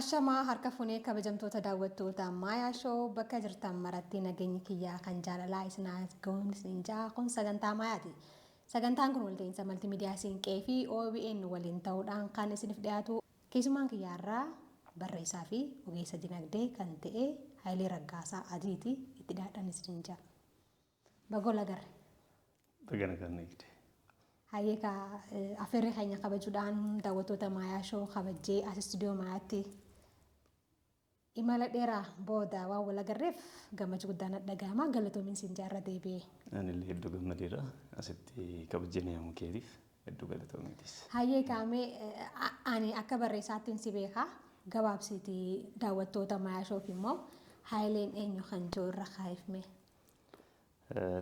Ashamaa, harka fuunee, kabajamtoota daawwattoota Maayaa Show, bakka jirtan maratti nageenyi kiyyaa kan jaalalaa isin ga'uun isin ja'a. Kun sagantaa Maayaati. Sagantaan kun walta'iinsa Maltiimiidiyaa Siinqee fi OBN waliin ta'uudhaan kan isiniif dhiyaatu. Keessummaan kiyyaarraa barreessaa fi ogeessa dinagdee kan ta'e Hayilee Raggaasaa Adiiti. Itti dhiyaadhaan isin ja'a. Bagola garre. Bagana kan eegde. Hayyee, affeerri keenya kabajuudhaan daawwattoota Maayaa Show kabajjee as istuudiyoo Maayaatti imala dheeraa booda waan wal agarreef gammachuu guddaan dhagahama. Galatoomiin siin jaarra deebi'ee. Anillee hedduu gammadeera. Asitti kabajjee yaamuu keetiif hedduu galatoomiitis. Hayyee, kaamee ani akka barreessaattiin si beekaa. Gabaabsiitii daawwattoota Maayaa Showf immoo Hayileen eenyu kan jiru irra kaa'ifme.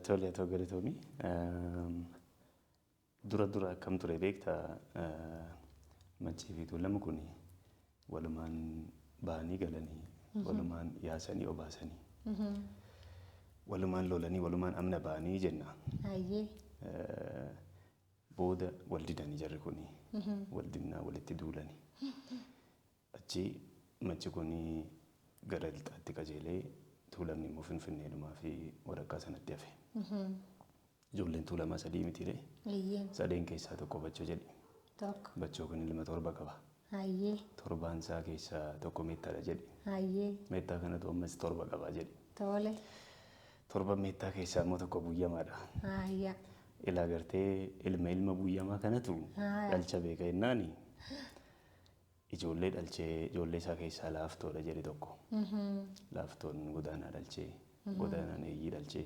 Tole, ta'u, galatoomii. Dura dura akkam ture beektaa? Maccii fi Tuulama kun walumaan ba'anii galanii, walumaan yaasanii obaasanii, walumaan lolanii, walumaan amna ba'anii jenna. Booda wal didanii, jarri kun wal dinnaa walitti duulanii. Achi machi kun gara lixaatti qajeelee, Tuulamni immoo Finfinneedhumaa fi waraqaa sanatti hafe. Ijoolleen Tuulamaa sadii mitiiree? Sadeen keessaa tokko Bachoo jedhi. Tokko. Bachoo kun ilma torba qaba. Torbaan isaa keessaa tokko Meettaadha jedhi. Meettaa kanatu ammas torba qaba jedhi. Torba Meettaa keessaa immoo tokko Buyyamaadha. Ilaa gartee ilma ilma Buyyamaa kanatu dhalcha beeka jennaani, ijoollee dhalchee, ijoollee isaa keessaa Laaftoodha jedhi tokko. Laaftoon Godaanaa dhalchee, Godaanaan Eeyyii dhalchee,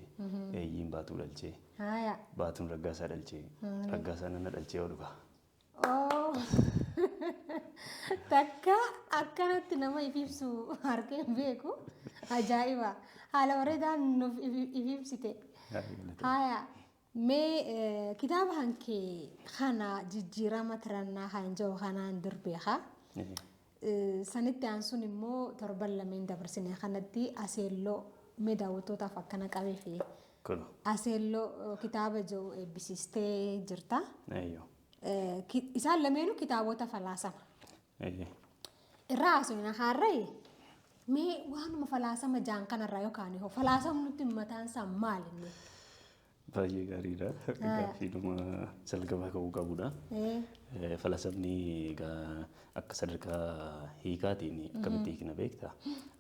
Eeyyiin Baatuu dhalchee, Baatuun Raggaasaa dhalchee, Raggaasaan Nana dhalchee yoo dhufa. Takka akkanatti nama if ibsu harkee hin beeku. Ajaa'iba! Haala bareedaan nuuf if ibsite. Haaya. Mee kitaaba hankee kana, "Jijjiirama Tirannaa" kan jedhu kanaan dur beekaa. Sanitti aansuun immoo torban lameen dabarsine kanatti Aseelloo, mee daawwattootaaf akkana qabee fi Kun. Aseelloo kitaaba jedhu eebbisiistee jirta. Eeyyoo. Isaan lameenuu kitaabota falaasama. Irraa haasofna haarree, mee waanuma falaasama jaan kanarraa yookaan hoo falaasamni nutti mataan isaa maal inni? Baay'ee gaariidha. Gaaffiidhuma jalqabaa ka'uu qabudha. Falaasamni egaa akka sadarkaa hiikaatiin akkamitti hiikna beektaa?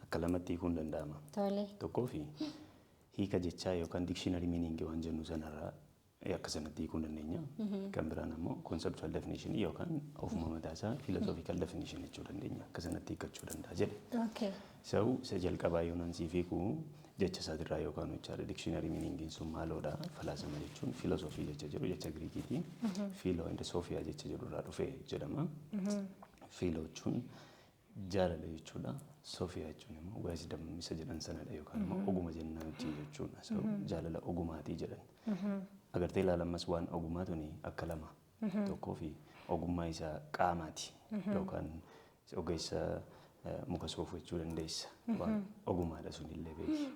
Akka lamatti hiikuun danda'ama. Tokkoo fi hiika jechaa yookaan dictionary meaning waan jennu sanarraa akka sanatti hiikuu dandeenya. Kan biraan ammoo conceptual definition yookaan ofuma mataa isaa philosophical definition jechuu dandeenya. Akka sanatti hiikkachuu danda'a jedhe. Sau isa jalqabaa yoo nan siif hiiku, jecha isaatirraa yookaan jechaadha, dictionary meaningiin sun maaloodha? Falaasama jechuun philosophy jecha jedhu, jecha Giriikiiti. Philo and Sophia jecha jedhu irraa dhufe jedhama. Philo jechuun jaalala jechuudha. Sophia jechuun immoo wisdom isa jedhan sanadha yookaan immoo oguma jennaan wajjin jechuudha. So jaalala ogumaatii jedhan. Agartee ilaalammas, waan ogumaa tuni akka lama. Tokkoo fi ogummaa isaa qaamaati yookaan ogeessa muka soofuu jechuu dandeessa. Waan ogumaadha sunillee beeki.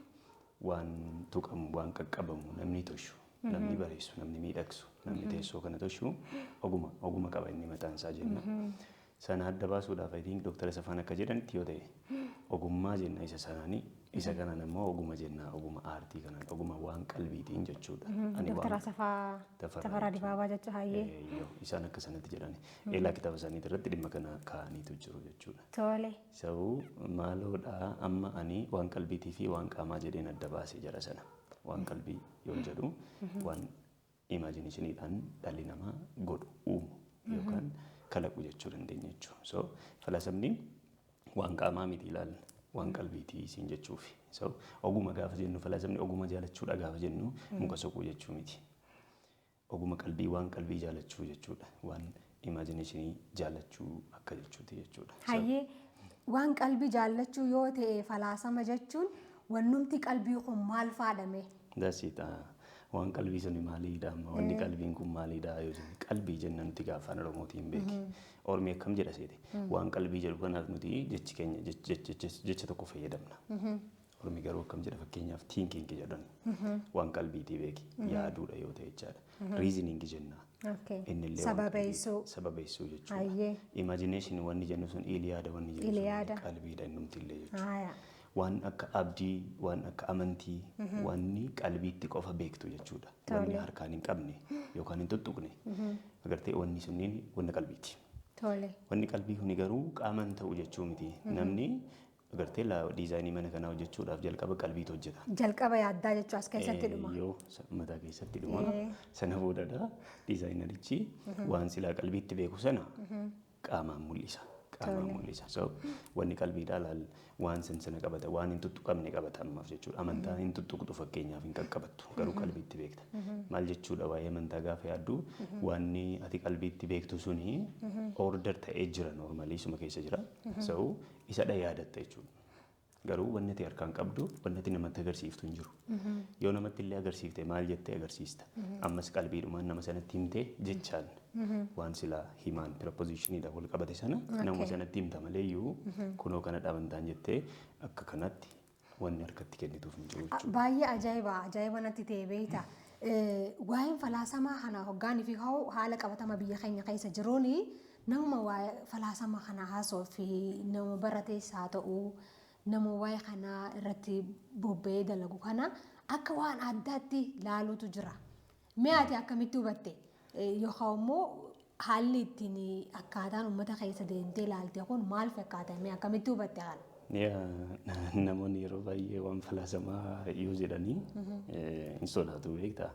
Waan tuqamu, waan qaqqabamu namni toshu, namni bareessu, namni miidhagsu, namni teessoo kana toshu oguma qaba inni mataan isaa jenna. Sana adda baasuudhaaf, I think Dr. Asafaan akka jedhanitti yoo ta'e, ogummaa jenna isa sanaanii, isa kanaan ammoo oguma jenna, oguma aartii kanaan, oguma waan qalbiitiin jechuudha. Ani Dr. Asafaa Tafarraa Dibaabaa jecha, hayyee. Eeyyoo, isaan akka sanatti jedhani. Eelaa kitaaba isaanii irratti dhimma kana kaa'aniitu jiru jechuudha. Sabuu maaloodha, amma ani waan qalbiitii fi waan qaamaa jedheen adda baasee jara sana. Waan qalbii yoon jedhu, waan imaginationiidhaan dhalli namaa godhu, uumu yookaan kalaqu jechuu dandeenya jechuudha. So falaasamni waan qaamaa miti ilaalla, waan qalbiitii siin jechuufi. So oguma gaafa jennu, falaasamni oguma jaalachuudha gaafa jennu, muka soquu jechuu miti. Oguma qalbii, waan qalbii jaalachuu jechuudha. Waan imaginationii jaalachuu akka jechuuti jechuudha. Hayyee, waan qalbii jaallachuu yoo ta'e, falaasama jechuun wannumti qalbii kun maal faadhame? Dasiidha. Waan qalbii suni maaliidha amma? Wanni qalbiin kun maaliidha yoo jennu, qalbii jenna nuti gaafa afaan Oromootiin beeki. Ormi akkam jedha seete? Waan qalbii jedhu kanaaf nuti jechi keenya jecha tokko fayyadamna. Ormi garuu akkam jedha? Fakkeenyaaf thinking jedhan, waan qalbiitii beeki, yaaduudha yoo ta'e jechaadha. Reasoning jenna. Innillee waan Sababeessuu. Sababeessuu jechuudha. Imagination wanni jennu sun, iliyaada wanni jennu sun Iliyaada. qalbiidha innumti illee jechuudha. Waan akka abdii, waan akka amantii, wanni qalbiitti qofa beektu jechuudha. Wanni harkaan hin qabne yookaan hin tuttuqne. Agartee, wanni sunniin wanna qalbiiti. Wanni qalbii kuni garuu qaamaan ta'u jechuu miti. Namni agartee diizaayinii mana kanaa hojjechuudhaaf jalqaba qalbiitu hojjeta. Jalqaba yaaddaa jechuu, as keessatti dhuma. Yoo mataa keessatti dhuma. Sana boodadha diizaayinarichi waan silaa qalbiitti beeku sana qaamaan mul'isa. Qaamaan mul'isa. So wanni qalbiidhaa laal waan san sana qabata, waan hin tuttuqamne qabata ammaaf jechuudha. Amantaa hin tuttuqxu, fakkeenyaaf hin qaqqabattu, garuu qalbiitti beekta. Maal jechuudha? Waa'ee amantaa gaafa yaaddu, wanni ati qalbiitti beektu suni order ta'ee jira, normally suma keessa jira. So isadha yaadatta jechuudha. Garuu wanni ati harkaan qabdu, wanni ati namatti agarsiiftu hin jiru. Yoo namatti illee agarsiifte, maal jettee agarsiista? Ammas qalbiidhumaan nama sanatti himtee jechaan waan silaa himaan propositioniidhaan wal qabate sana nama sanatti himta malee iyyuu kunoo kana amantaan jettee akka kanatti wanni harkatti kennituuf hin jiru jechuudha. Baay'ee ajaa'iba, ajaa'iba natti ta'e beekta. Waa'een falaasamaa kana hoggaanii fi haala qabatama biyya keenya keessa jiruuni, namuma waa'ee falaasama kana haasoo fi nama baratees haa ta'u, nama waa'ee kanaa irratti bobba'ee dalagu kana akka waan addaatti laaluutu jira. Mee ati akkamitti hubatte? Yookaan immoo haalli ittiin akkaataan uummata keessa deemtee ilaalte kun maal fakkaata? Mee akkamitti hubatte kana? Namoonni yeroo baay'ee waan falaasamaa yoo jedhanii hin sodaatu, beektaa?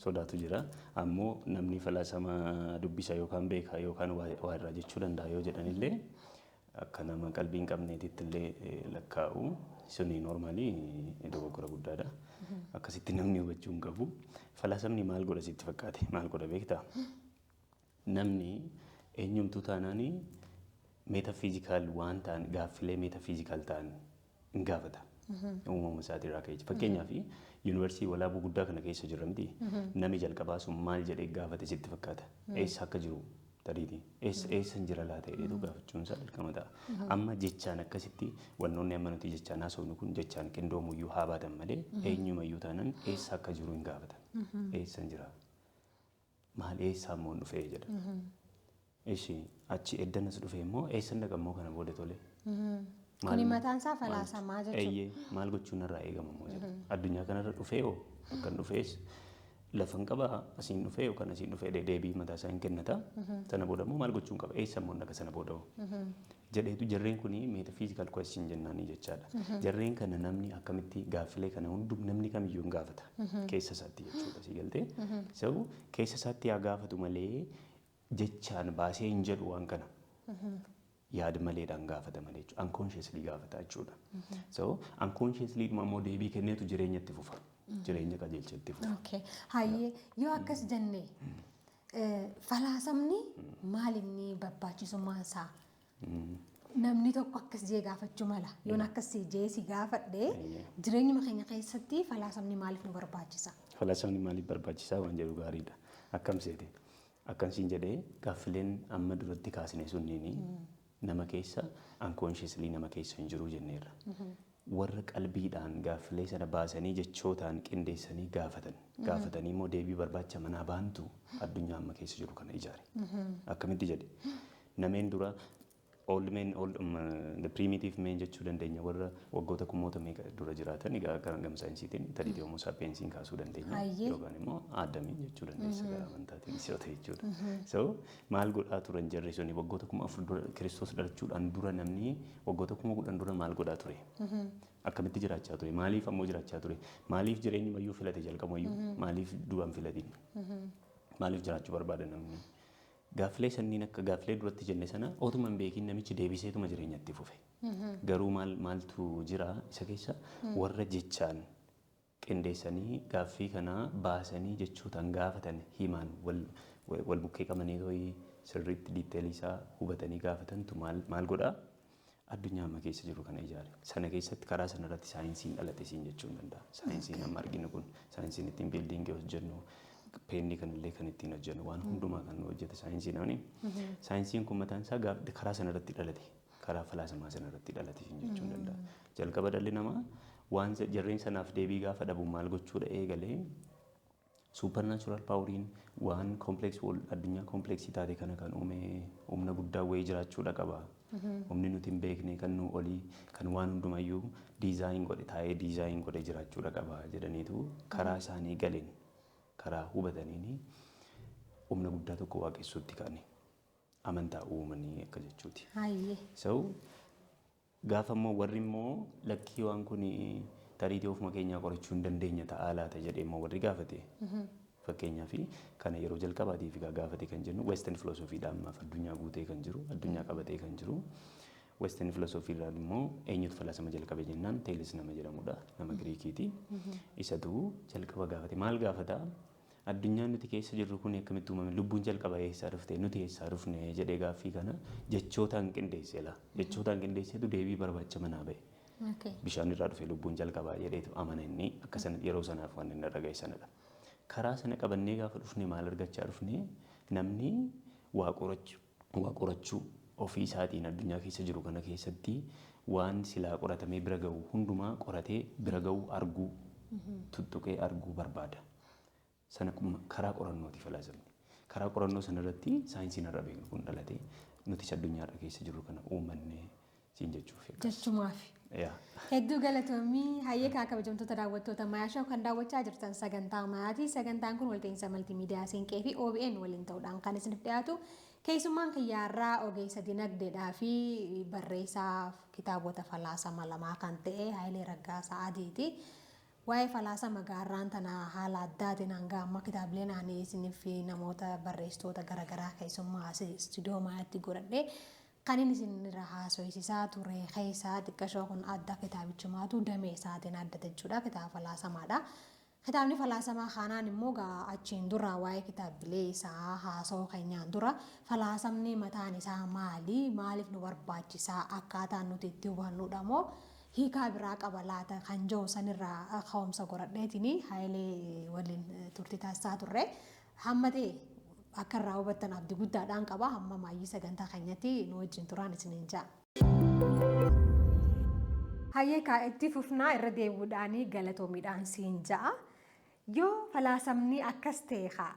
Sodaatu jira. Ammoo namni falaasamaa dubbisa yookaan beeka yookaan waa irraa jechuu danda'a yoo jedhanillee akka nama qalbii hin qabneetitti illee lakkaa'u. Suni normally dogoggora guddaadha. Akkasitti namni hubachuu hin qabu. Falaasamni maal godha sitti fakkaate? Maal godha beektaa? Namni eenyumtuu taanaanii metaphysical waan ta'an, gaaffilee metaphysical ta'an hin gaafata. Uumama isaatirraa ka'e. Fakkeenyaaf, yuunivarsiitii Walaabuu guddaa kana keessa jirra miti. Namni jalqabaa sun maal jedhee gaafate sitti fakkaata? Eessa akka jiru tariitii eessa jira laata jedheetu gaafachuun isaa dirqama ta'a. Amma jechaan akkasitti wannoonni amma nuti jechaan haasofnu kun jechaan qindoomuyyuu haa baatan malee, eenyumayyuu taanaan eessa akka jiru hin gaafatan. Eessa jira? Maal, eessaa immoo dhufee jedha. Ishi achi eddanas dhufee immoo eessan dhaqa immoo kana booda, tole? Kuni mataan isaa falaasamaa jechuudha. Eeyyee, maal gochuun irraa eegama immoo jedha. Addunyaa kanarra dhufee hoo, akkan dhufees lafan qabaa, asiin dhufee yookaan asiin dhufee deebii mataa isaa hin kennata. Sana booda immoo maal gochuun qaba? Eessa immoo dhaqa sana booda hoo? Jedheetu jarreen kuni metaphysical question jennaanii jechaadha. Jarreen kana namni akkamitti gaaffilee kana hundu namni kamiyyuu hin gaafata. Keessa isaatti jechuudha, si galtee. So keessa isaatti haa gaafatu malee jechaan baasee hin jedhu waan kana. Yaada maleedhaan gaafata malee jechuudha. Unconsciously gaafata jechuudha. So unconsciously immoo deebii kenneetu jireenya itti fufa. Jireenya qajeelcha itti fufa. Okay. Hayyee, yoo akkas jenne, falaasamni maal inni barbaachisummaan isaa? Namni tokko akkas jee gaafachuu mala. Yoon akkas jee si gaafadhe, jireenyuma keenya keessatti falaasamni maaliif nu barbaachisa? Falaasamni maaliif barbaachisaa waan jedhu gaariidha. Akkam seete? Akkamsiin jedhee, gaaffileen amma duratti kaasne sunniin nama keessa unconsciously nama keessa hin jiru jenneerra. Warra qalbiidhaan gaaffilee sana baasanii jechootaan qindeessanii gaafatan. Gaafatanii immoo deebii barbaacha manaa baantu addunyaa amma keessa jiru kana ijaare. Akkamitti jedhe? Nameen dura old men, old, the primitive men jechuu dandeenya, warra waggoota kumoota meeqa dura jiraatan, egaa gara gama saayinsiitiin tadiitii homo sapiensiin kaasuu dandeenya yookaan immoo aadamiin jechuu dandeessa gara amantaatiin yoo ta'e jechuudha. So maal godhaa turan jarri suni waggoota 4000 dura, Kiristoos dhalachuudhaan dura, namni waggoota 10,000 dura maal godhaa ture? Akkamitti jiraachaa ture? Maaliif ammoo jiraachaa ture? Maaliif jireenyumayyuu filate jalqabumayyuu? Maaliif du'an filatin? Maaliif jiraachuu barbaada namni? Gaaffilee sanniin akka gaaffilee duratti jenne sana otuma hin beekin namichi deebiseetuma jireenyatti fufe. Garuu maal maaltu jira isa keessa? Warra jechaan qindeessanii gaaffii kana baasanii jechootaan gaafatan, himaan wal wal bukkee qabanii tooyi sirriitti detailii isaa hubatanii gaafatantu maal maal godhaa? Addunyaa amma keessa jiru kana ijaare. Sana keessatti karaa sana irratti saayinsiin dhalate siin jechuu hin danda'a. Saayinsiin amma arginu kun, saayinsiin ittiin buildingii hojjennu, peennii kanallee kan ittiin hojjennu, waan hundumaa kan nu hojjete saayinsii namni. Saayinsiin kun mataan isaa karaa sana irratti dhalate. Karaa falaasamaa sana irratti dhalate siin jechuu hin danda'a. Jalqaba dhalli namaa Waan jarreen sanaaf deebii gaafa dhabu maal gochuudha eegalee? Supernatural poweriin waan complex, addunyaa complexii taate kana kan uume humna guddaa wayii jiraachuudha qaba. Humni nuti hin beekne, kan nu olii, kan waan hundumayyuu design godhe, taa'ee design godhe jiraachuudha qaba jedhaniitu karaa isaanii galeen, karaa hubataniini humna guddaa tokko waaqessuutti ka'ani, amantaa uumanii akka jechuuti. So gaafa immoo warri immoo lakkii, waan kun tariitii ofuma keenyaa qorachuu hin dandeenya ta'aa laata jedhee immoo warri gaafate. Fakkeenyaaf, kana yeroo jalqabaatiif egaa gaafate kan jennu Western philosophyidha. Ammaaf addunyaa guutee kan jiru, addunyaa qabatee kan jiru. Western philosophy irraa immoo eenyutu falaasama jalqabe jennaan, Teelis nama jedhamudha. Nama Giriikiiti. Isatu jalqaba gaafate. Maal gaafata? Addunyaan nuti keessa jirru kun akkamitti uumame? Lubbuun jalqaba eessaa dhufte? Nuti eessaa dhufne? Jedhee gaaffii kana jechootaan qindeesse laa. Jechootaan qindeesseetu deebii barbaacha manaa ba'e. Bishaan irraa dhufe lubbuun jalqabaa jedheetu amana inni akka sana yeroo sanaaf waan inni irra ga'e sanadha. Karaa sana qabannee gaafa dhufne maal argachaa dhufne? Namni waa qorachuu ofii isaatiin addunyaa keessa jiru kana keessatti waan silaa qoratamee bira ga'u hundumaa qoratee bira ga'u, arguu, tuttuqee arguu barbaada. Sana karaa qorannooti falaasamni. Karaa qorannoo sanarratti saayinsiin har'a beeknu kun dhalate, nutis addunyaa irra keessa jirru kana uumannee siin jechuuf. Jechumaaf. Hedduu galatoomii. Hayyee kaa, kabajamtoota daawwattoota Mayaashaa, kan daawwachaa jirtan sagantaa Mayaatii. Sagantaan kun walta'iinsa maltiimiidiyaa Siinqee fi OBN waliin ta'uudhaan kan isiniif dhiyaatu. Keessummaan kiyyaarraa ogeessa dinagdeedhaa fi barreessaa kitaabota falaasama lamaa kan ta'e Hayilee Raggaasaa Adiiti. Waa'ee falaasama gaarraan tana haala addaatiin hanga amma kitaabileen ani isiniif namoota barreessitoota garaagaraa keessummaa istuudiyoo Mayaatti godhadhee kan inni isin irra haasofsiisaa ture keessaa xiqqashoo kun adda, kitaabichumaatu damee isaatiin adda jechuudha, kitaaba falaasamaadha. Kitaabni falaasamaa kanaan immoo gaa achiin dura waa'ee kitaabilee isaa haasawuu keenyaan dura falaasamni mataan isaa maali? Maaliif nu barbaachisaa? Akkaataan nuti itti hubannudha moo hiikaa biraa qaba laata kan jiru sanirraa ka'umsa godhadheetiin Hayilee waliin turtii taasisaa turre. Hamma ta'e akka irraa hubattan abdii guddaadhaan qaba. Hamma maayyii sagantaa keenyatti nu wajjin turaan isiniin ja'a. Hayyee kaa, itti fufnaa. Irra deebi'uudhaan galatoomiidhaan siin ja'a. Yoo falaasamni akkas ta'e haa,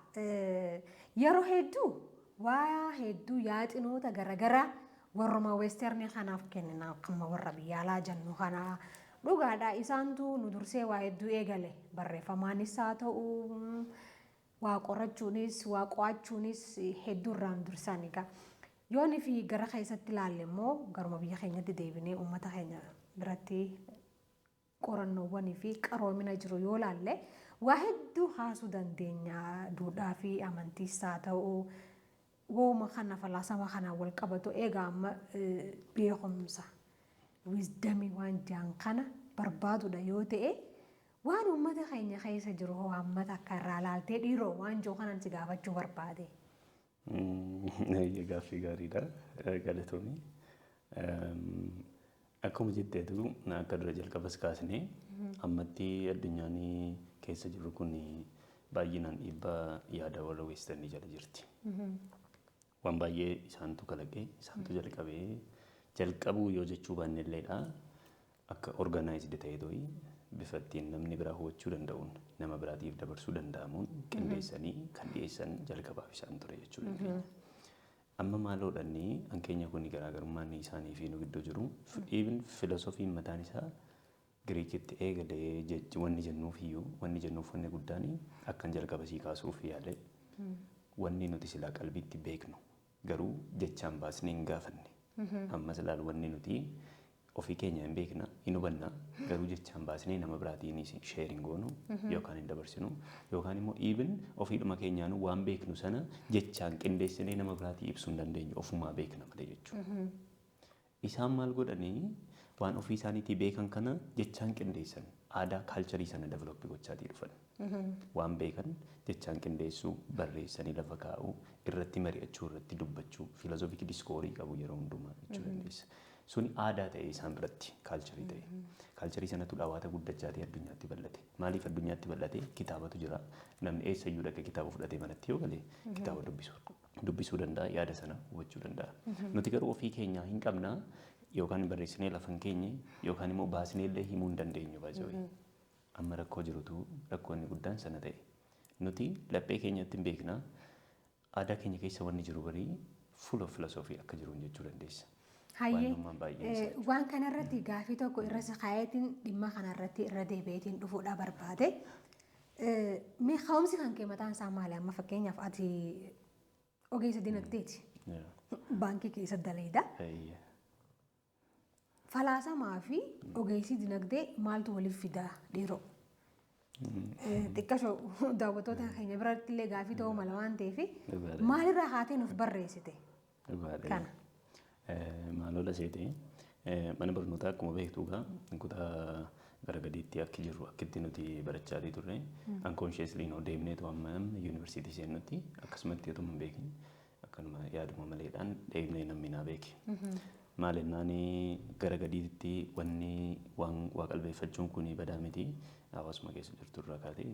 yeroo hedduu waa hedduu yaaxinoota garaagaraa warruma westernii kanaaf kennina, akkuma warra biyya alaa jennu kana. Dhugaadha, isaantu nu dursee waa hedduu eegale, barreeffamaanis haa ta'u, waa qorachuunis, waa qo'achuunis hedduu irraan dursan egaa. Yooni fi gara keessatti ilaalle immoo, garuma biyya keenyatti deebinee uummata keenya biratti qorannoowwanii fi qaroomina jiru yoo ilaalle, waa hedduu haasuu dandeenya. Duudhaa fi amantiis haa ta'u, wooma kana falaasama kanaan wal qabatu egaa amma beekumsa, wisdomii waan jiran kana barbaadudha yoo ta'e, waan uummata keenya keessa jiru hoo hammata akka irraa laaltee dhiiroo waan jiru kanan si gaafachuu barbaade. Gaaffii gaariidha. Galatoomii. Akkuma jetteetu, akka dura jalqabas kaasnee, ammatti addunyaan keessa jirru kun baay'inaan dhiibbaa yaada warra westernii jala jirti. Waan baay'ee isaantu kalaqee, isaantu jalqabee, jalqabuu yoo jechuu baannelleedha, akka organized ta'e to'i bifa ittiin namni biraa hubachuu danda'uun, nama biraatiif dabarsuu danda'amuun qindeessanii kan dhiyeessan jalqabaaf isaan ture jechuu dandeenya. Amma maaloodhanni hankeenya kun garaagarummaan isaanii fi nu gidduu jiru, even filosoofiin mataan isaa Giriikitti eegalee wanni jennuuf iyyuu, wanni jennuuf wanni guddaan akkan jalqaba sii kaasuuf yaale, wanni nuti silaa qalbiitti beeknu garuu jechaan baasnee hin gaafanne. Ammas ilaal, wanni nuti ofii keenya hin beekna, hin hubanna, garuu jechaan baasnee nama biraatiin share hin goonu yookaan hin dabarsinu, yookaan immoo even ofiidhuma keenyaanuu waan beeknu sana jechaan qindeessinee nama biraatii ibsuu hin dandeenyu, ofumaa beekna malee jechuudha. Isaan maal godhanii? Waan ofii isaaniitii beekan kana jechaan qindeessan, aadaa culturii sana develop gochaatii dhufan. Waan beekan jechaan qindeessuu, barreessanii lafa kaa'uu, irratti mari'achuu, irratti dubbachuu, philosophic discoursii qabu yeroo hundumaa jechuu dandeessa. Suni aadaa ta'e isaan biratti, culturii ta'e. Culturii sanatu dhawaata guddachaatii addunyaatti bal'ate. Maaliif addunyaatti bal'ate? Kitaabatu jira. Namni eessayyuu dhaqee kitaaba fudhatee manatti yoo gale kitaaba dubbisuu danda'a, yaada sana hubachuu danda'a. Nuti garuu ofii keenyaa hin qabnaa. Yookaan barreessinee lafa hin keenye yookaan immoo baasnee illee himuu hin dandeenyu baay'ee. Amma rakkoo jirutu rakkoo inni guddaan sana ta'e. Nuti laphee keenyatti hin beekna. Aadaa keenya keessa wanni jiru barii full of philosophy akka jiru jechuu dandeessa. Hayyee, waan kanarratti gaafii tokko irra kaayetiin dhimma kanarratti irra deebi'eetiin dhufuudhaa barbaade. Mee ka'umsi kan kee mataan isaa maali? Amma fakkeenyaaf ati ogeessa dinagdeeti. Baankii keessa daleeda. Falaasamaa fi ogeessi dinagdee maaltu waliif fidaa dhiiroo? Xiqqashoo daawwattoota keenya biratti illee gaafii ta'uu mala waan ta'eef, maalirraa haatee nuuf barreessite? Kana. Maaloo seete, mana barnootaa akkuma beektu egaa kutaa gara gadiitti akki jirru akkitti nuti barachaa turre unconsciously noo deemneetu amma yuunivarsiitii seennutti akkasumatti otuma hin beekin akkanuma yaaduma maleedhaan deemnee namni naa beeke. Maal jennaan, gara gadiitti wanni waan waa qalbeeffachuun kun badaa miti, hawaasuma keessa jirtu irraa kaatee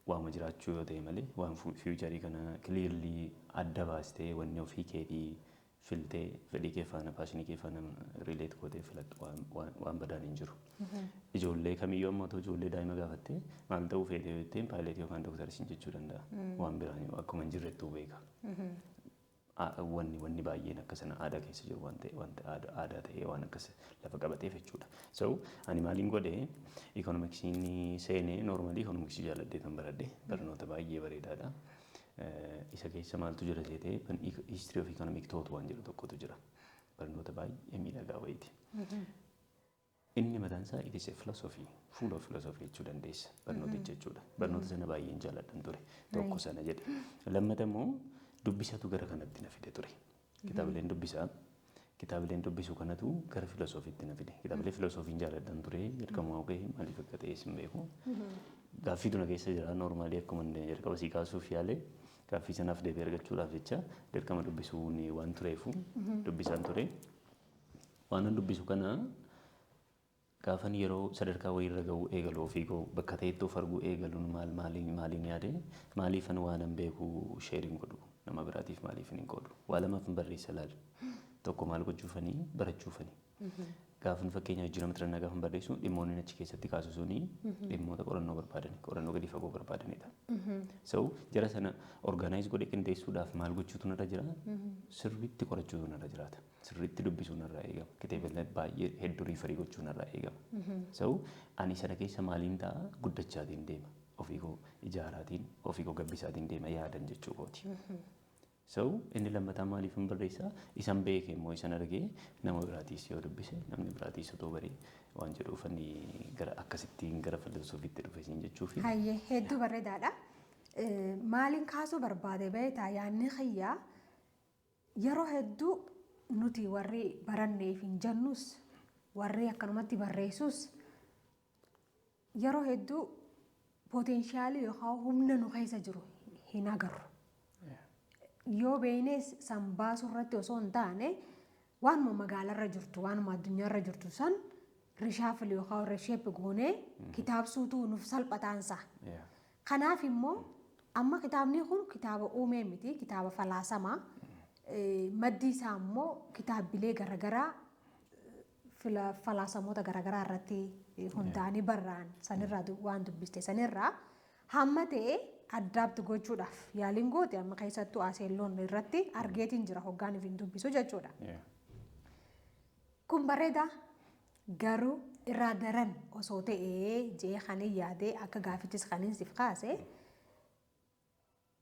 waama jiraachuu yoo ta'e malee waan future kana clearly adda baastee wanni ofii keetii filtee fedhii kee faana, passion kee faana relate gootee filattu waan badaan hin jiru. Ijoollee kamiyyuu amma otoo ijoollee daa'ima gaafattee maal ta'uu feetee yoo jetteen, paayileetii yookaan doktara siin jechuu danda'a. Waan biraan akkuma hin jirrettuu beeka. Wanni baay'een akka sana aadaa keessa jiru waan ta'e, wanta aadaa ta'ee waan akkas lafa qabateef jechuudha. So ani maaliin godhee ikoonomiksiin seenee, normally ikoonomiksii jaalladhee kan baradhe, barnoota baay'ee bareedaadha. Isa keessa maaltu jira seetee, history of economic thought waan jedhu tokkotu jira. Barnoota baay'ee miidhagaa wayiiti. Inni mataan isaa it is a philosophy, full of philosophy jechuu dandeessa barnooticha jechuudha. Barnoota sana baay'een jaalladhan ture. Tokko sana jedhe. Lammata immoo dubbisatu gara kanatti na fide ture. Kitaabileen dubbisaa. Kitaabileen dubbisu kanatu gara filosoofiitti na fide. Kitaabilee filosoofiin jaalladhan ture. Jalqabumaa gahee maaliif akka ta'e hin beeku. Gaaffiitu na keessa jira, normally akkuma jalqaba sii kaasuuf yaale, gaaffii sanaaf deebii argachuudhaaf jecha dirqama dubbisuun waan tureefu dubbisaan ture. Waan dubbisu kana gaafan yeroo sadarkaa wayiirra ga'uu eegalu, ofii koo bakka ta'etti of arguu eegaluun maal maaliin maaliin yaade, maaliifan waan beeku share hin godhu, nama biraatiif maaliif hin qoodu? Waa lamaaf hin barreessa laal. Tokko maal gochuufanii? Barachuufanii. Gaafan fakkeenyaaf jijjiirama tirannaa gaafan barreessu, dhimmoonni achi keessatti kaasu suni dhimmoota qorannoo barbaadan, qorannoo gadi fagoo barbaadanidha. So jara sana organize godhee qindeessuudhaaf maal gochuutu narra jira? Sirriitti qorachuutu narra jiraata. Sirriitti dubbisuu narraa eegama. Kitaabilee baay'ee hedduu refer gochuu narraa eegama. So ani sana keessa maaliin ta'a? Guddachaatiin deema. Ofii koo ijaaraatiin, ofii koo gabbisaatiin deema yaadan jechuu kooti. So inni lammataa maaliif hin barreessaa? Isan beeke immoo isan argee nama biraatiis yoo dubbise, namni biraatiis otoo baree waan jedhuuf inni gara akkasittiin gara filosoofiitti dhufe siin jechuufi. Hayyee, hedduu bareedaadha. Maaliin kaasuu barbaade beektaa? Yaadni kiyyaa yeroo hedduu nuti warri baranneef hin jennus, warri akkanumatti barreessus, yeroo hedduu potential yookaan humna nu keessa jiru hin agarru. Yoo beeknes san baasuu irratti osoo hin taane, waanuma magaalarra jirtu, waanuma addunyaarra jirtu san reshuffle yookaan reshape goonee kitaabsuutu nuuf salphataansa. Kanaaf immoo amma kitaabni kun kitaaba uumee miti, kitaaba falaasamaa. Maddi isaa immoo kitaabbilee garaagaraa, falaasamoota garaagaraa irratti hundaa'anii barraa'an sanirraa waan dubbiste sanirraa hamma ta'e adapt gochuudhaaf yaaliin goote amma keessattuu aseelloon irratti argeetiin jira hoggaaniif hin dubbisu jechuudha. Kun bareeda, garuu irraa daran osoo ta'ee jee kan yaadee akka gaafittis kan siif kaase,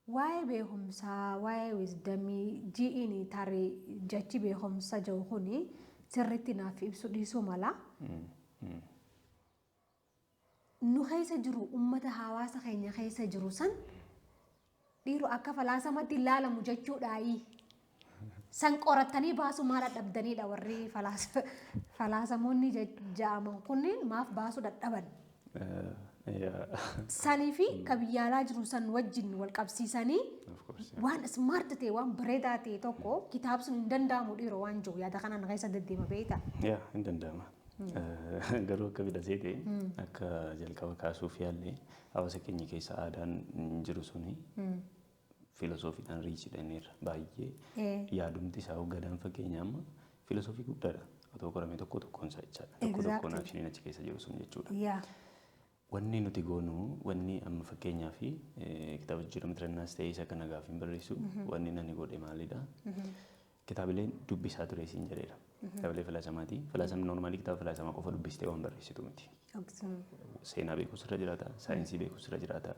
waa'ee beekumsaa, waa'ee wisdom ji'iin tarii jechi beekumsa jiru kuni sirriitti naaf ibsu dhiisuu mala. Nu keessa jiru, ummata hawaasa keenya keessa jiru san dhiiroo akka falaasamatti ilaalamu jechuudhaayi. San qorattanii baasuu maal dadhabdanidha? Warri falaasamoonni ja'aman kunneen maaf baasuu dadhaban? Sanii fi ka biyyaalaa jiru san wajjin wal qabsiisanii waan smart ta'e, waan bareedaa ta'e tokko kitaabsuun hin danda'amu dhiiroo waan jiru yaada kanaan keessa deddeema beektaa? Yaa, hin danda'ama. Garuu akka bidhasee ta'e, akka jalqaba kaasuuf yaallee, hawaasa keenya keessa aadaan jiru suni filosoofiidhaan rich dha baay'ee. Yaadumti isaa gadaan fakkeenya amma filosoofii guddaadha. Otoo qorame tokko tokkoon isaa jechaadha. Tokko tokkoon actioniin achi keessa jiru sun jechuudha. Wanni nuti goonu, wanni amma fakkeenyaa fi kitaaba jijjiirama tirannaas ta'ee isa kana gaafa hin barreessu, wanni nani godhe maalidha? Kitaabileen dubbisaa ture siin jedheera. Kitaabilee falaasamaati. Falaasamni normally kitaaba falaasamaa qofa dubbistee waan barreessitu miti. Seenaa beekus irra jiraata, saayinsii beekus irra jiraata,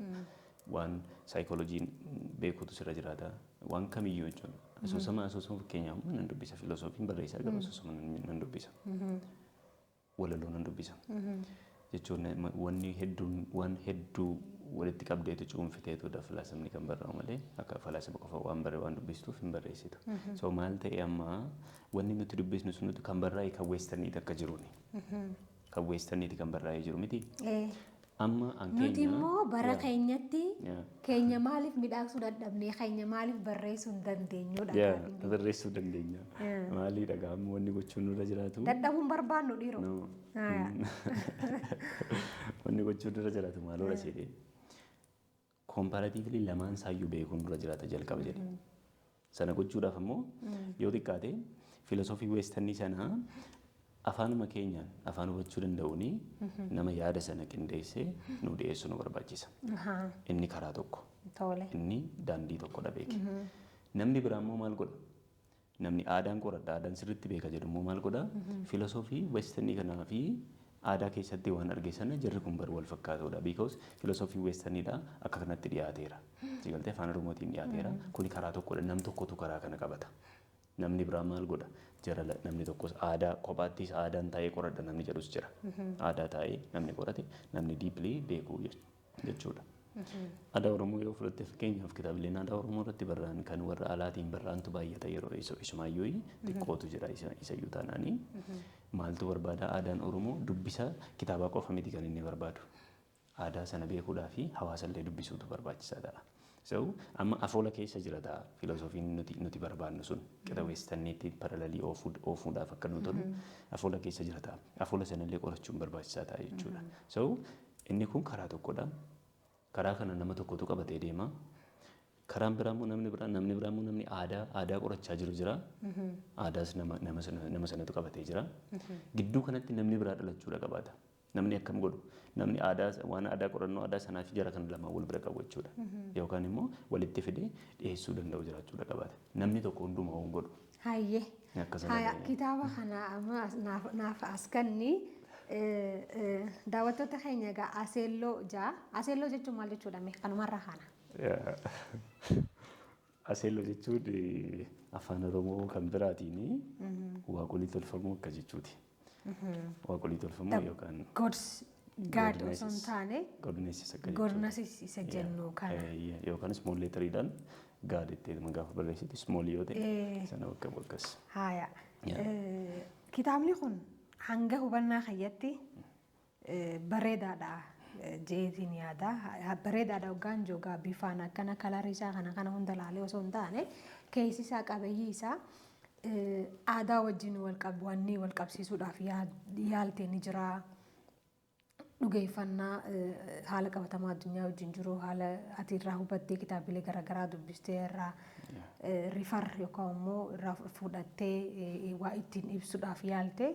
waan saayikooloojiin beekuutu sirra jiraata, waan kamiyyuu jechuudha. Asoosama fakkeenyaaf nan dubbisa, filosoofiin barreessaa garuu asoosama nan dubbisa. Walaloo nan dubbisa. Jechuun wanni hedduun waan hedduu walitti qabdeetu cuunfiteetudha falaasamni kan barraa'u malee akka falaasama qofa waan barree waan dubbistuuf hin barreessitu. So maal ta'e, amma wanni nuti dubbisnu sun nuti kan barraa'e kan westerniiti akka jiruuni. Kan westerniiti kan barraa'ee jiru miti. Amma an Nuti immoo bara keenyatti keenya maaliif midhaagsuu dadhabnee, keenya maaliif barreessuu hin dandeenyudha? Barreessuu dandeenya. Maaliidha gaama wanni gochuun nurra jiraatu? Dadhabuun barbaannu dhiiroo. Wanni gochuun nurra jiraatu maaloodha seetee? Comparatively lamaan isaayyuu beekuun nurra jiraata jalqaba jedhe. Sana gochuudhaaf immoo yoo xiqqaate filosoofii westernii sanaa afaanuma keenyaan afaan hubachuu danda'uuni nama yaada sana qindeessee nu dhiyeessuu nu barbaachisa. Inni karaa tokko. Inni daandii tokkodha beeki. Namni biraa immoo maal godha? Namni aadaan qoradha, aadaan sirriitti beeka jedhu immoo maal godha? Filosoofii westernii kanaa fi aadaa keessatti waan arge sana jarri kun bar wal fakkaatudha. Because filosoofii westerniidha akka kanatti dhiyaateera. Sigaltee afaan Oromootiin dhiyaateera. Kuni karaa tokkodha. Nam tokkotu karaa kana qabata. Namni biraa maal godha? Jara namni tokkos aadaa kophaattis aadaan taa'ee qoradha namni jedhus jira. Aadaa taa'ee namni qorate namni deeply beekuu jechuudha. Aadaa Oromoo yoo fudhatte, fakkeenyaaf kitaabileen aadaa Oromoo irratti barraa'an kan warra alaatiin barraa'antu baay'ata, yeroo isumaayyuu xiqqootu jira isayyuu taanaanii. Maaltu barbaada? Aadaan Oromoo dubbisa kitaabaa qofa miti kan inni barbaadu. Aadaa sana beekuudhaa fi hawaasa illee dubbisuutu barbaachisaa ta'a. So amma afoola keessa jira ta'a filosoofiin nuti barbaannu sun qixa westerniitti parallelii oofuudhaaf akka nu tolu afoola keessa jira ta'a. Afoola sanallee qorachuun barbaachisaa ta'a jechuudha. So inni kun karaa tokkodha. Karaa kana nama tokkotu qabatee deema. Karaan biraa immoo namni biraa immoo namni aadaa qorachaa jiru jira. Aadaas nama sanatu qabatee jira. Gidduu kanatti namni biraa dhalachuudha qabaata. Namni akkam godhu? Namni aadaa waan aadaa qorannoo aadaa sanaa fi jara kana lamaan wal bira qabu jechuudha. Yookaan immoo walitti fidee dhiyeessuu danda'u jiraachuudha qabaata. Namni tokko hundumaa waan godhu. Hayyee. Akkasuma. Haya, kitaaba kana amma naaf as kenni. Daawwattoota keenya egaa aseelloo jaa. Aseelloo jechuun maal jechuudha mee kanumarraa kana? Aseelloo jechuun afaan Oromoo kan biraatiin waaqolii tolfamoo akka jechuuti. Waaqolii tolfamoo yookaan Gods, God osoo hin taane Goddesses akka jechuudha. Goddesses isa jennu kana. Yookaan small letteriidhaan God ittee gaafa barreessitu small yoo ta'e sana bakka bakkas. Haya. Kitaabni kun hanga hubannaa kiyyatti bareedaadha jeetiin yaada. Bareedaadha hoggaan joogaa bifaan akkana colorii isaa kana hunda laalee osoo hin taane, keessi isaa, qabeeyyi isaa aadaa wajjin wanni wal qabsiisuudhaaf yaalte ni jira. Dhugeeffannaa haala qabatamaa addunyaa wajjin jiru, haala ati irraa hubattee kitaabilee garaagaraa dubbistee irraa refer yookaan immoo irraa fudhattee waa ittiin ibsuudhaaf yaalte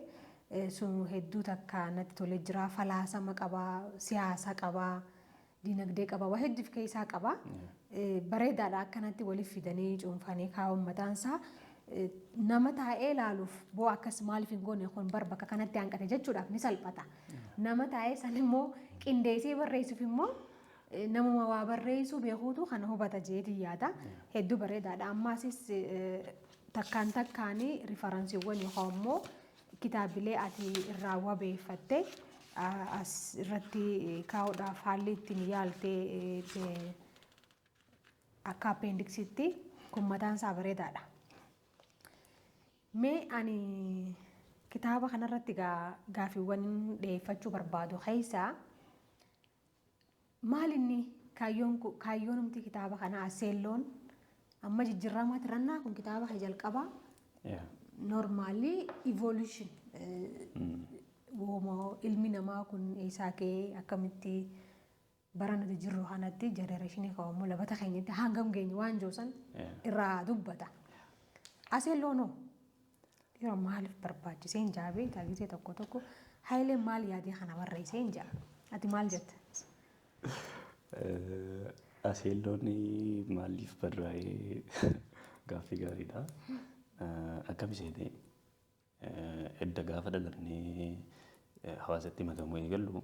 sun hedduu takka natti tolee jira. Falaasama qabaa, siyaasa qabaa, dinagdee qabaa, waa hedduu of keessaa qabaa. Bareedaadha akkanatti waliif fidanii cuunfanii kaa'uun mataansaa nama taa'ee ilaaluuf boo akkas maaliif hin goone, kun bar bakka kanatti hanqate jechuudhaaf ni salphata. Nama taa'ee san immoo qindeessee barreessuuf immoo namuma waa barreessuu beekuutu kana hubata jeetii yaada. Hedduu bareedaadha. Ammaasis takkaan takkaanii referenceiiwwan yookaan immoo kitaabilee ati irraa wabeeffatte as irratti kaa'uudhaaf haalli ittiin yaaltee akka appendixiitti kun mataan isaa bareedaadha. Mee ani kitaaba kanarratti gaaffiiwwan dhiyeeffachuu barbaadu keessaa maal inni kaayyoon kitaaba kanaa aseelloon amma jijjiiramaa tirannaa kun kitaaba kan jalqabaa normally evolution ilmi namaa kun eessaa ka'ee akkamitti bara nuti jirru kanatti generationii kaawwamu labata keenyatti hangam geenye waan jiru san irraa dubbata. Aseelloonoo Yeroo maaliif barbaachisee hin jaa beektaa? Gisee tokko tokko Hayileen maal yaadee kana barreessee hin jaa. Ati maal jetta? Aseelloon maaliif barraa'ee? Gaaffii gaariidha. Akkam seete, edda gaafa dhalannee hawaasatti makamuu eegallu,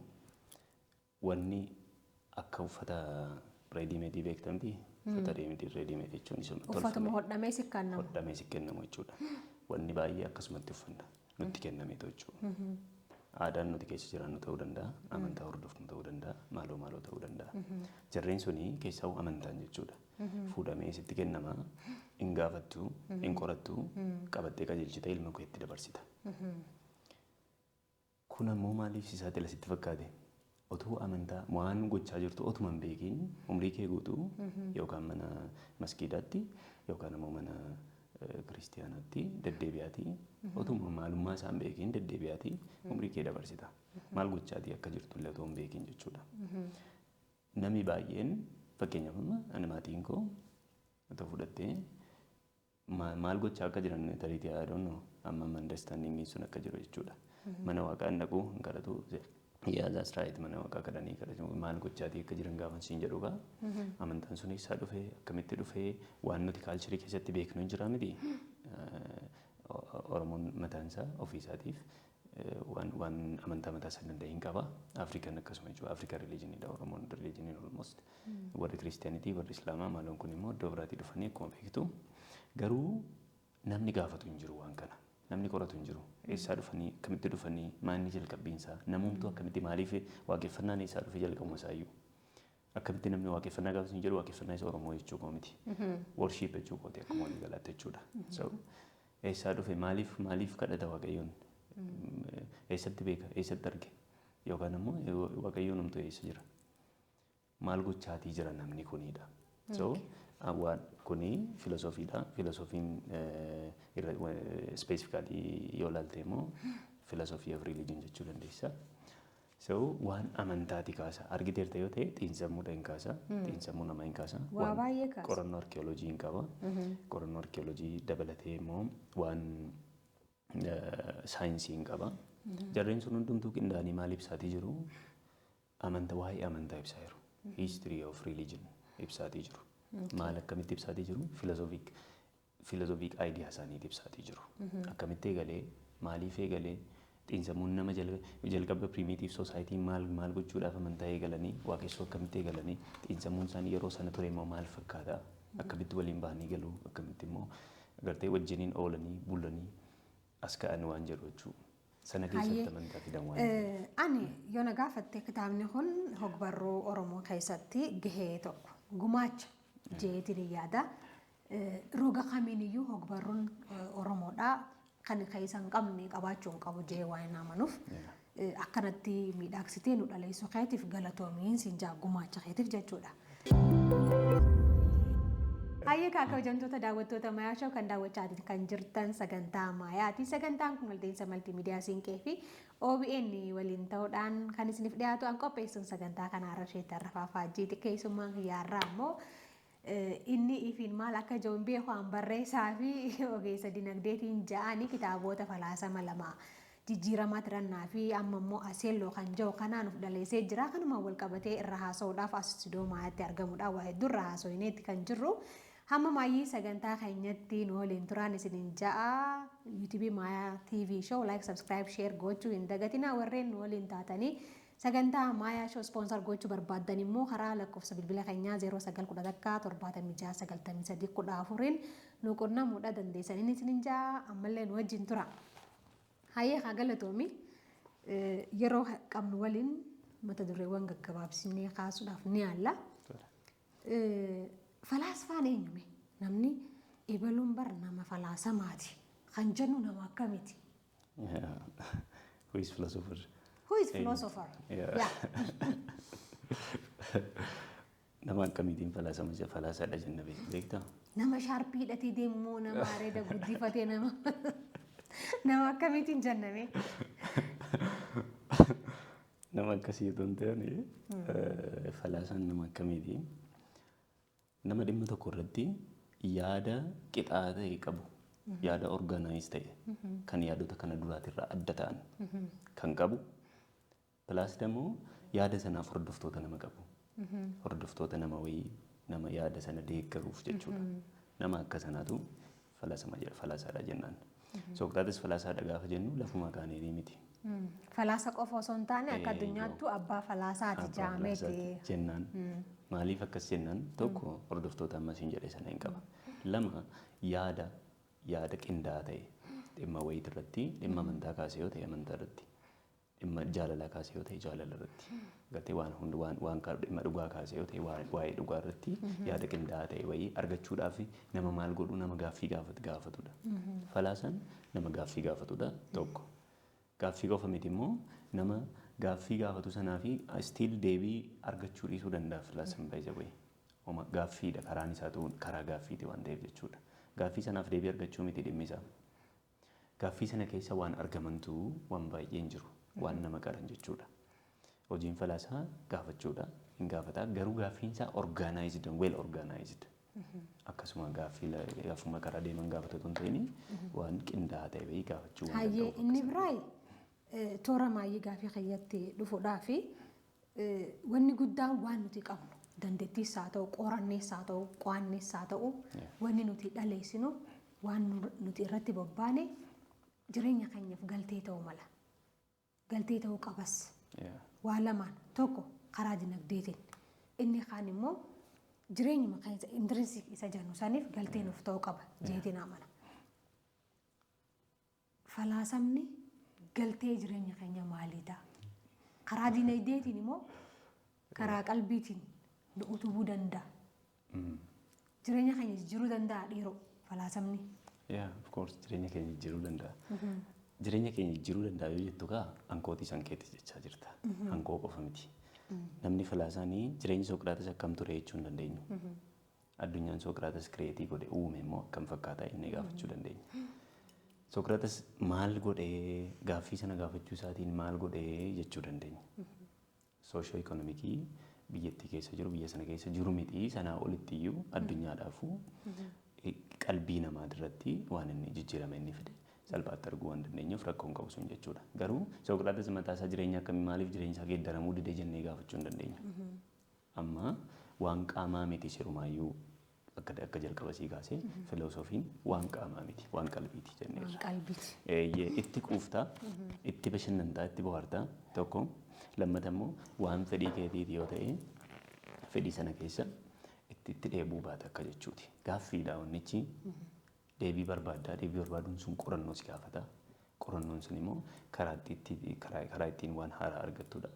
wanni akka uffata ready made beektamti. Uffata ready made jechuun isuma Uffatuma hodhamee si kennamu. Hodhamee si kennamu jechuudha. Wanni baay'ee akkasumatti uffanna nutti kennameetu jechuudha. Aadaan nuti keessa jiraannu ta'uu danda'a, amantaa hordofnu ta'uu danda'a, maaloo maaloo ta'uu danda'a. Jarreen suni keessaa amantaan jechuudha. Fuudhamee sitti kennama, hin gaafattu, hin qorattu, qabattee qajeelchitee ilma keetti dabarsita. Kun ammoo maaliif si saaxila sitti fakkaate? Otoo amantaa waan gochaa jirtu otuma hin beekiin umrii kee guutuu yookaan mana maskiidaatti yookaan ammoo mana kiristiyaanaatti deddeebi'aatii, otuma maalummaa isaa hin beekiin deddeebi'aatii umrii kee dabarsita. Maal gochaatii akka jirtu illee otoo hin beekiin jechuudha. Namni baay'een, fakkeenyaaf amma ani maatiin koo otoo fudhattee, maal gochaa akka jiran tariitii, I don't know, amma understanding sun akka jiru jechuudha. Mana waaqaa hin dhaqu, hin kadhatu. Yeah, that's right, mana waaqaa kadhanii kadhatu. Maal gochaatii akka jiran gaafa siin jedhu gaa, amantaan sun eessaa dhufee, akkamitti dhufee, waan nuti culture keessatti beeknu hin jira miti. Oromoon mataan isaa ofii isaatiif waan amantaa mataa isaa danda'e hin qaba. Afrikaan akkasuma jechuudha. Afrikaan religioniidha. Oromoon religioniin almost. Warri kiristiyaanitii, warri islaamaa maaloon kun immoo iddoo biraatii dhufanii akkuma beektu. Garuu namni gaafatu hin jiru waan kana. Namni qoratu hin jiru. Eessaa dhufanii, akkamitti dhufanii, maanni jalqabbiinsaa, namumtuu akkamitti, maaliif waaqeffannaan eessaa dhufe jalqabuma isaayyuu. Akkamitti namni waaqeffannaa gaafa hin jedhu, waaqeffannaa isa Oromoo jechuu koo miti. Worship jechuu kooti akkuma walii galaatti jechuudha. So eessaa dhufe, maaliif kadhata Waaqayyoon? Eessatti beeka? Eessatti arge? Yookaan immoo Waaqayyoon humtuu eessa jira? Maal gochaatii jira namni kunidha. So waan kuni filosoofiidha. Filosoofiin specifically yoo ilaalte immoo philosophy of religion jechuu dandeessa. So waan amantaati kaasa. Argiteerta yoo ta'e, xiinsammuudha hin kaasa. Xiinsammuu namaa hin kaasa. Waa baay'ee kaasa. Qorannoo arkeoloojii hin qaba. Qorannoo arkeoloojii dabalatee immoo waan saayinsii hin qaba. Jarreen sun hundumtuu qindaa'anii maal ibsaatii jiru? Amanta, waa'ee amantaa ibsaa jiru. History of religion ibsaatii jiru. Maal, akkamitti ibsaatii jiru? Philosophic idea isaaniiti ibsaatii jiru. Akkamitti eegalee, maaliif eegalee, xiinsammuun nama jalqaba primitive society maal maal gochuudhaaf amantaa eegalanii, waaqessuu akkamitti eegalanii, xiinsammuun isaanii yeroo sana ture immoo maal fakkaata, akkamitti waliin bahanii galuu, akkamitti immoo agartee wajjiniin oolanii bulanii as ka'an waan jedhu jechuudha. Sana keessatti amantaa fidan waan. Ani yoo na gaafatte, kitaabni kun hogbarruu Oromoo keessatti gahee tokko gumaacha jeetiin yaada. Roga kamiiniyyuu hogbarruun Oromoodhaa kan keessa hin qabne qabaachuu hin qabu jee waan amanuuf, akkanatti miidhagsitee nu dhaleessuu keetiif galatoomiin siin jaa, gumaacha keetiif jechuudha. Hayyee kabajamtoota daawwattoota Maayaa Show, kan daawwachaa kan jirtan sagantaa Maayaati. Sagantaan kun walta'iinsa maltiimiidiyaa Siinqee fi OBN waliin ta'uudhaan kan isiniif dhiyaatu. An qopheessuun sagantaa kana Rasheet Tarrafaa Faajjiiti. Keessummaan kiyyaarraa immoo inni ifiin maal akka jiru hin beeku, an barreessaa fi ogeessa dinagdeetiin ja'anii, kitaabota falaasama lama, jijjiiramaa tirannaa fi amma immoo aseelloo kan jiru kanaan of dhaleessee jira. Kanuma wal qabatee irra haasa'uudhaaf as istuudiyoo Maayaatti argamudha. Waa hedduu irra haasa'uuneetti kan jirru. Hamma maayyii sagantaa keenyatti nu waliin turaan isiniin ja'a. YouTube Maayaa TV Show like, subscribe, share gochuu hin dagatinaa. Warreen nu waliin taatanii sagantaa Maayaa Show sponsor gochuu barbaaddan immoo karaa lakkoofsa bilbila keenyaa 0911 76 93 14 nu qunnamuudha dandeessan inni isiniin ja'a. Ammallee nu wajjin tura. Hayyee haa galatoomi, yeroo qabnu waliin mata dureewwan gaggabaabsinee kaasuudhaaf ni yaalla. Falaasfaan eenyume? Namni ebaluun bar nama falaasamaati kan jennu nama akkamiiti? Who is philosopher? Who is philosopher? Yeah. Yeah. Nama akkamiitiin falaasama falaasaadha jenna, beektaa? Nama shaarpii hidhatee deemu moo, nama areeda guddifatee, nama akkamiitiin jenname? Nama akkasii otoo hin ta'in, falaasaan nama akkamiiti? Nama dhimma tokko irratti yaada qixaa ta'e qabu. Yaada organize ta'e kan yaadota kana duraatirraa adda ta'an kan qabu. Plus immoo yaada sanaaf hordoftoota nama qabu. Hordoftoota nama wayii, nama yaada sana deeggaruuf jechuudha. Nama akka sanaatu falasama jedha, falaasaadha jennaan. Soqraates falaasaadha gaafa jennu lafuma kaaneenii miti. Falaasa qofa osoo hin taane akka addunyaattu abbaa falaasaati jaameeti. Jennaan. Maaliif akkas jennaan? Tokko, hordoftoota ammas hin jedhe sana hin qaba. Lama, yaada qindaa'aa ta'e dhimma wayii irratti, dhimma amantaa kaasee yoo ta'e amantaa irratti, dhimma jaalalaa kaasee yoo ta'e jaalala irratti, gartee waan hundi waan dhimma dhugaa kaasee yoo ta'e waa'ee dhugaa irratti yaada qindaa'aa ta'e wayii argachuudhaaf nama maal godhu? Nama gaaffii gaafatudha. Falaasaan nama gaaffii gaafatudha tokko. Gaaffii qofa miti immoo, nama gaaffii gaafatu sanaa fi still deebii argachuu dhiisuu danda'a falaasaan baay'ee wayii. Oma gaaffiidha, karaan isaa ta'uun karaa gaaffiiti waan ta'eef jechuudha. Gaaffii sanaaf deebii argachuu miti dhimmi isaa. Gaaffii sana keessa waan argamantu waan baay'een jiru, waan nama qaran jechuudha. Hojiin falaasaa gaafachuudha. Hin gaafataa, garuu gaaffiin isaa organized, well organized. Akkasuma gaaffii gaafuma karaa deeman gaafatu otoo hin ta'in waan qindaa'aa ta'e wayii gaafachuu waan Hayyee, danda'uuf. Inni biraa toora maayyii gaafii kiyyatti dhufuudhaa fi wanni guddaan waan nuti qabnu, dandeettiis haa ta'u, qorannees haa ta'u, qo'annees haa ta'u, wanni nuti dhaleessinu, waan nuti irratti bobbaane jireenya keenyaaf galtee ta'uu mala. Galtee ta'uu qabas. Waa lamaan: tokko karaa dinagdeetiin, inni kaan immoo jireenyuma keessa intrinsic isa jennu saniif galtee nuuf ta'uu qaba jeetiin amana. Falaasamni galtee jireenya keenya maalii ta'a? Karaa dinagdeetiin immoo karaa qalbiitiin nu utubuu danda'a. Jireenya keenya jijjiiruu danda'a dhiiroo falaasamni? Yeah, of course, jireenya keenya jijjiiruu danda'a. Jireenya keenya jijjiiruu danda'a yoo jettu kaa ankootii san keetis jechaa jirta. Ankoo qofa miti. Namni falaasaanii jireenyi Soqiraates akkam ture jechuu hin dandeenyu. Addunyaan Soqiraates create godhe, uume immoo akkam fakkaata inni gaafachuu dandeenya. Soqiraates maal godhee, gaaffii sana gaafachuu isaatiin maal godhee jechuu dandeenya. Socio economic biyyattii keessa jiru, biyya sana keessa jiru miti, sanaa olitti iyyuu addunyaadhaafuu qalbii namaa irratti waan inni jijjiirama inni fide salphaatti arguu waan dandeenyuuf rakkoon qabu sun jechuudha. Garuu Soqiraates mataa isaa jireenya akkamii, maaliif jireenya isaa geeddaramuu dide jennee gaafachuu hin dandeenyu. Amma waan qaamaa miti sirumaayyuu, akka jalqaba sii kaasee filoosofiin waan qaamaa miti, waan qalbiiti jenneerra. Waan qalbiiti. Eeyyee, itti quuftaa, itti bashannantaa, itti bohaartaa tokko, lammata immoo waan fedhii keetiiti yoo ta'e fedhii sana keessa itti dheebuu baata akka jechuuti. Gaaffiidha wannichi, deebii barbaaddaa, deebii barbaaduun sun qorannoo si gaafata. Qorannoon sun immoo karaa ittiin waan haaraa argattudha.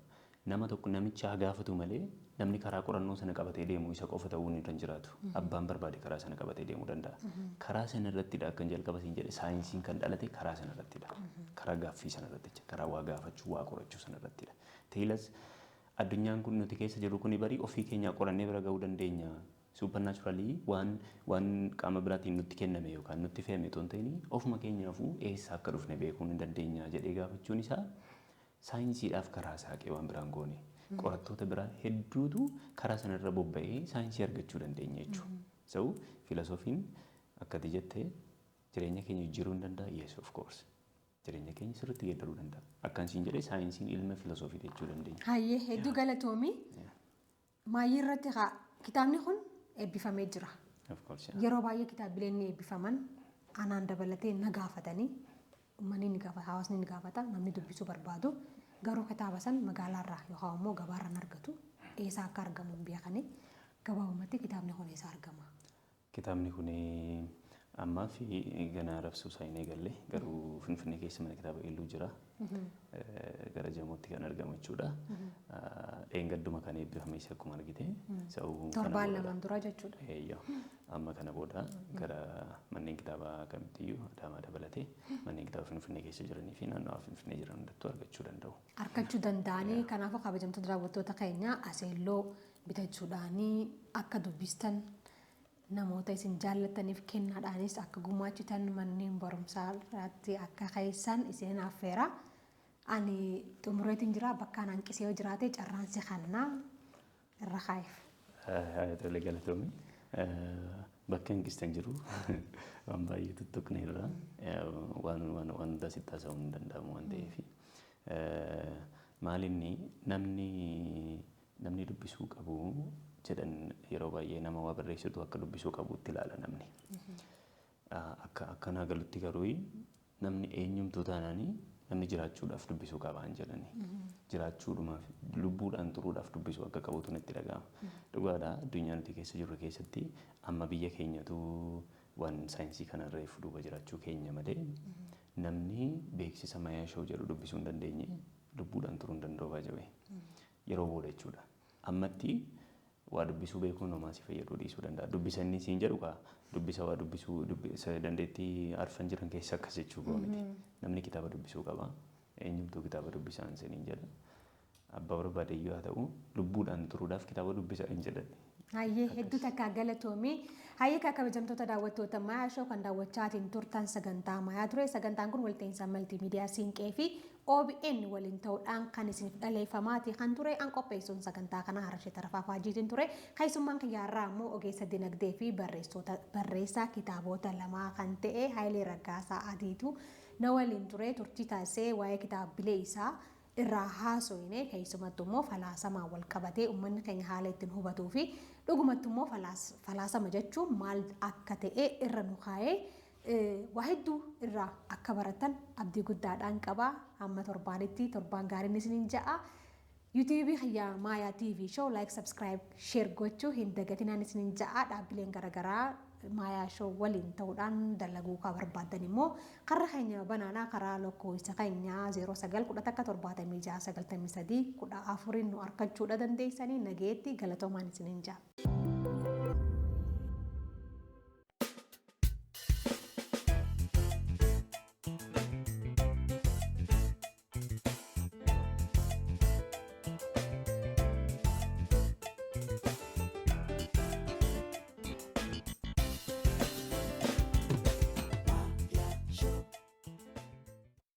Nama tokko namicha haa gaafatu malee namni karaa qorannoo sana qabatee deemu isa qofa ta'uu hin jiraatu. Abbaan barbaade karaa sana qabatee deemuu danda'a. Karaa sana irrattidha akkan jalqaba siin jedhe, saayinsiin kan dhalate karaa sana irrattidha. Karaa gaaffii sana irratti, karaa waa gaafachuu, waa qorachuu sana irrattidha. Teelas addunyaan kun nuti keessa jirru kuni barii ofii keenyaa qorannee bira gahuu dandeenya. Supernatural waan qaama biraatiin nutti kenname yookaan nutti fe'ame otoo hin ta'in ofuma keenyaafuu eessa akka dhufne beekuu ni dandeenya jedhee gaafachuun isaa saayinsiidhaaf karaa saaqee waan biraan goone. Qorattoota biraa hedduutu karaa sanarra bobba'ee saayinsii argachuu dandeenya jechuudha. So filosoofiin akkati jettee jireenya keenya jijjiiruu hin danda'a? Yes, of course. Jireenya keenya sirriitti geeddaruu danda'a. Akkan siin jedhee saayinsiin ilma filosoofii jechuu dandeenya. Hayyee, hedduu galatoomii. Maayyii irratti haa kitaabni kun eebbifamee jira. Of course, yeah. Yeroo baay'ee kitaabileen ni eebbifaman, anaan dabalatee na gaafatanii, uummanni ni gaafata, hawaasni ni gaafata, namni dubbisuu barbaadu. Garuu kitaaba san magaalaarraa yookaan immoo gabaarraa hin argatu. Eessa akka argamu hin beekani. Gabaabumatti kitaabni kun eessa argama? Kitaabni kun ammaa fi ganaa rabsuu isaa hin eegalle, garuu Finfinnee keessa mana kitaaba Eeluu jira. Gara Jamootti kan argamu jechuudha. Dheengadduma kan eebbifame isa akkuma argite. Torbaan lamaan dura jechuudha. Eeyyoo. Amma kana booda gara manneen kitaabaa kamittiyyuu, Adaamaa dabalatee manneen kitaaba Finfinnee keessa jiranii fi naannawaa Finfinnee jiran hundattuu argachuu danda'u. Argachuu danda'anii. Kanaafuu kabajamtoota daawwattoota keenya, Aseelloo bitachuudhaanii akka dubbistan, namoota isin jaallattaniif kennaadhaanis akka gumaachitan, manneen barumsaa irratti akka keessan isin affeera. Ani xumureetiin jira, bakkaan hanqisee yoo jiraate carraan si kannaa irra kaa'eef. Tole, galatoomi. Bakka hanqistan jiru waan baay'ee tuttuqneerra. Waan hunda sitti haasa'uun hin danda'amu waan ta'eef. Maalinni namni dubbisuu qabu jedhan yeroo baay'ee nama waa barreessitu akka dubbisuu qabutti ilaala namni. Akka naa galutti garuu namni eenyumtuu taanaanii namni jiraachuudhaaf dubbisuu qabaan jedhani. Jiraachuudhumaaf, lubbuudhaan turuudhaaf dubbisuu akka qabutu natti dhaga'ama. Dhugaadha, addunyaa nuti keessa jirru keessatti amma biyya keenyatu waan saayinsii kanarra duuba jiraachuu keenya malee namni beeksisa Mayaa Show jedhu dubbisuu hin dandeenye lubbuudhaan turuu hin danda'u baay'ee. Yeroo booda jechuudha. Ammatti waa dubbisuu beekuun homaa si fayyaduu dhiisuu danda'a. Dubbisa inni siin jedhu kaa dubbisa waa dubbisuu dandeettii arfan jiran keessa akkas jechuu koo miti. Namni kitaaba dubbisuu qaba. Eenyumtuu kitaaba dubbisaan isiniin jedha. Abbaa barbaade iyyuu haa ta'u, lubbuudhaan turuudhaaf kitaaba dubbisaa hin jedhan. Hayyee, hedduu takka galatoomii. Hayyee, kabajamtoota daawwattoota Mayaa Show kan daawwachaatiin turtan sagantaa Mayaa ture. Sagantaan kun walta'iinsa maltiimiidiyaa Siinqee fi OBN waliin ta'uudhaan kan isiniif dhaleeffamaati kan ture. An qopheessuun sagantaa kana Harashee Tarafaa Faajiitiin ture. Keessummaan kiyyaarraa immoo ogeessa dinagdee fi barreessaa kitaabota lamaa kan ta'e Hayilee Raggaasaa Adiitu na waliin ture. Turtii taasisee waa'ee kitaabilee isaa irraa haasofne, keessumattuu immoo falaasamaan wal qabatee uummanni keenya haala ittiin hubatuu fi dhugumattuu immoo falaasama jechuun maal akka ta'e irra nu kaa'ee waa hedduu irraa akka baratan abdii guddaadhaan qaba. Hamma torbaanitti torbaan gaariin isiniin ja'a. YouTube kiyya Maayaa TV Show like, subscribe, share gochuu hin dagatinaan isiniin ja'a. Dhaabbileen garaagaraa Maayaa Show waliin ta'uudhaan dalaguu kan barbaadan immoo karra keenya banaanaa, karaa lakkoofsa keenya 09 11 76 93 14 nu argachuudha dandeessanii. Nageetti, galatoomaan isiniin ja'a.